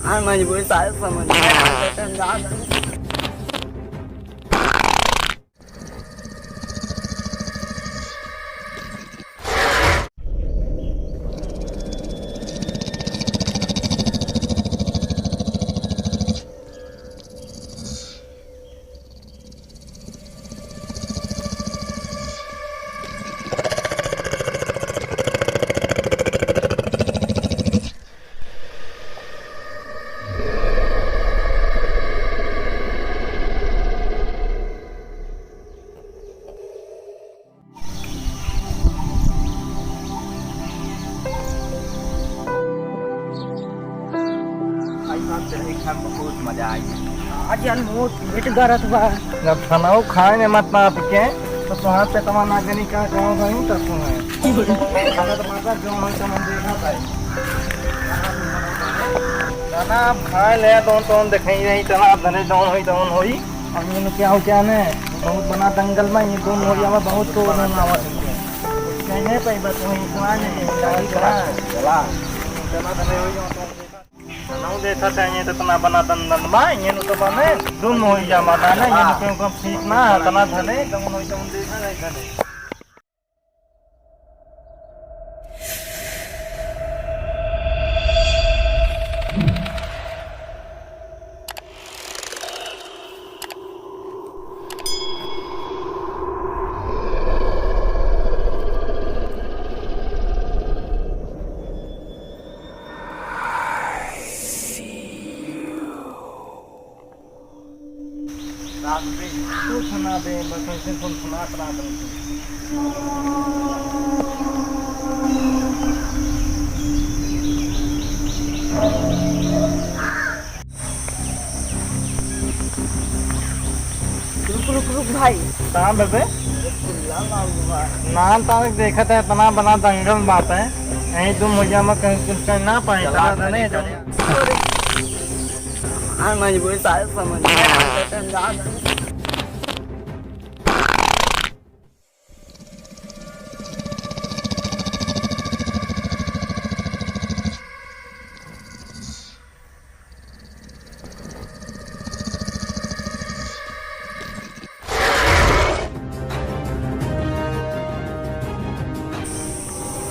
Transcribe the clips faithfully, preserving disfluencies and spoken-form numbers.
हाँ, मजबूरी सारे समझ में आते हैं, जा दे। भाई साहब, चढ़े खाए में बहुत मजा आई। आज यार मोर पेट गरत बा। जब खाना खाए में मत ना आपके, तो तुहार पेटवा ना जानी का गाँव गई तो तुम्हें। खाना तो माता जो मन से मन देखा था। खाना आप खाए ले, दोन तोन देखाई रही, चला आप धरे जौन होई तौन होई। अब ये लोग क्या हो क्या ने, बहुत बना दंगल में, ये दोन हो जावा, बहुत तो नहीं आवा तुमके। कहने पे बस वही इतना नहीं, गाड़ी करा। चला। चला धरे होई जौन तोन देखा। नौ देखा चाहिए तो इतना बना दंदन बा, ये नु तो बने दुम हो जा माता ना, ये नु क्यों कम ठीक ना, इतना धने, कम होई तो हम देखा नहीं धने। रात में कुछ ना दे, बस ऐसे कुल सुनात रात में। रुक, रुक, रुक भाई। कहाँ बे? चिल्ला ना हुआ। नाम तारक देखत है, इतना बना दंगल बात है। यहीं तुम हो जा, मैं कहीं कुछ कर ना पाए, चला चला था नहीं, चले। हाँ, मजबूरी सारे समझ में आते हैं, जा दे।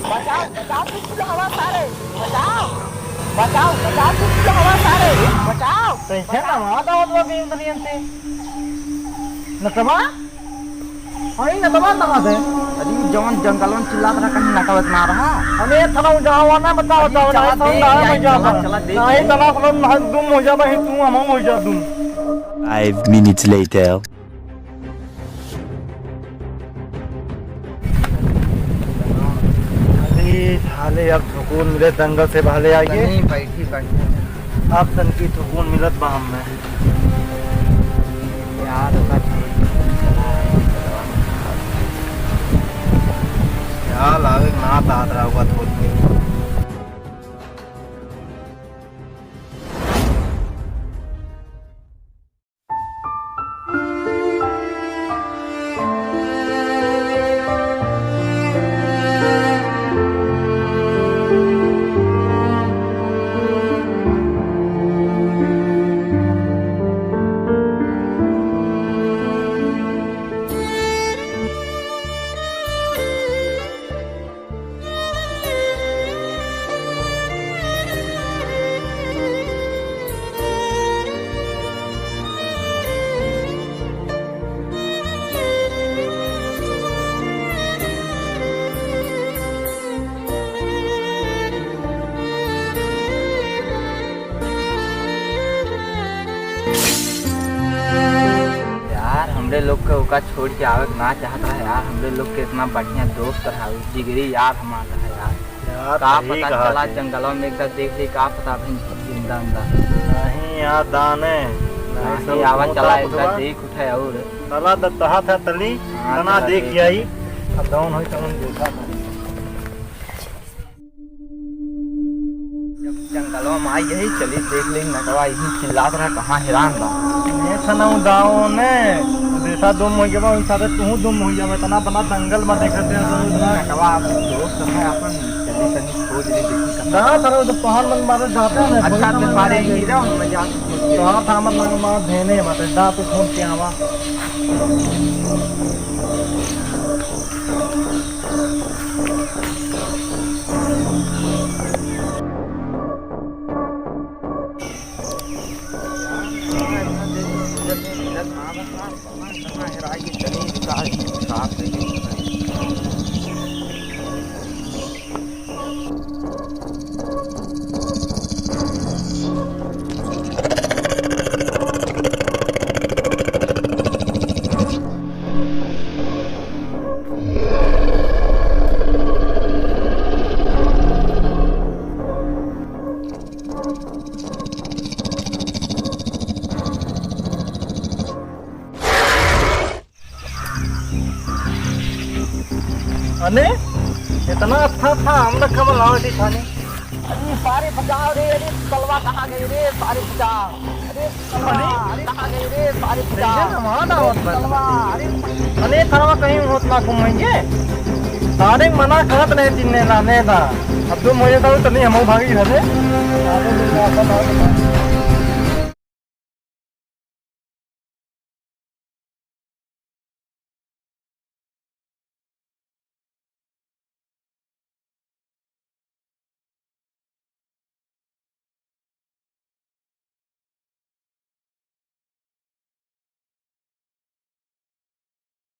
बचाओ, बचाओ, कुछ हवा सारे, बचाओ, बचाओ, बचाओ, कुछ हवा सारे, बचाओ। कैसे नवा दावत बा भीम दुनिया से? नटवा? अरे नटवा कहाँ से? अरे जौन जंगल में चिल्लात रहा, कहीं नटवा ना रहा। अरे थना उजावा ना, बताओ, अरे बताओ, चला ना, देख ना, आई, ना, चला, चला, देख नहीं, आई। तना फलन ना गुम हो जा भाई, तू हम हो जा तुम। Five minutes later. अरे, हाले अब सुकून मिले दंगल से, भले आइए। नहीं, बैठी, बैठी। अब तनकी सुकून मिलत बा हमें। यार, ओका छोड़। यार, लागे ना तात रहा होगा, छोड़ के। यार, हमरे लोग के ओका छोड़ के आवे के ना चाहत रहा यार। हमरे लोग के इतना बढ़िया दोस्त रहा, उ जिगरी यार हमार रहा यार। यार, का सही पता कहा चला थे। जंगलवा में एक बार देख ली, का पता अभी जिंदा उंदा। नहीं यार, दाने। नहीं नहीं, सब आवा मुंह चला ताप एक बार उठवा। देख उठे और। चला दत्तहा था तली, हाँ, तना चला देख देख। आई। अब जौन होई तौन देखा था। जब जंगलवा में आई यही चली देख ले नटवा, यही चिल्लात रहा, कहाँ हैरान बा। ये थनऊ दाओ ने, जैसा दुम होइ गवा, वैसा तो तू दुम होइ जावा। इतना बड़ा दंगल में देखत है, तो इतना नटवा दोस्त है अपन, चली तनी खोज ले, देखी कहाँ। ना, सर, वो तो तोहार मन मारे जाते हैं, अच्छा, तो मारे ही जाओ, मजाक। तो हाँ, था, मतलब, मार देने, मतलब, जा, तू फोन किया हुआ। अने इतना अच्छा था, हम लोग कब लाओ जी थाने। अरे सारे बचाओ रे, अरे तलवा कहाँ गई रे, सारे बचाओ। अरे तलवा, अरे अरे कहाँ गई रे, सारे बचाओ। टेंशन हमारा ना होत बा। तलवा, अरे अने थरवा कहीं होत ना घूमेंगे। सारे मना करत रहे, तिन्ने ना, ने ना। अब जो मुझे था, तो नहीं, हम भागी घर से।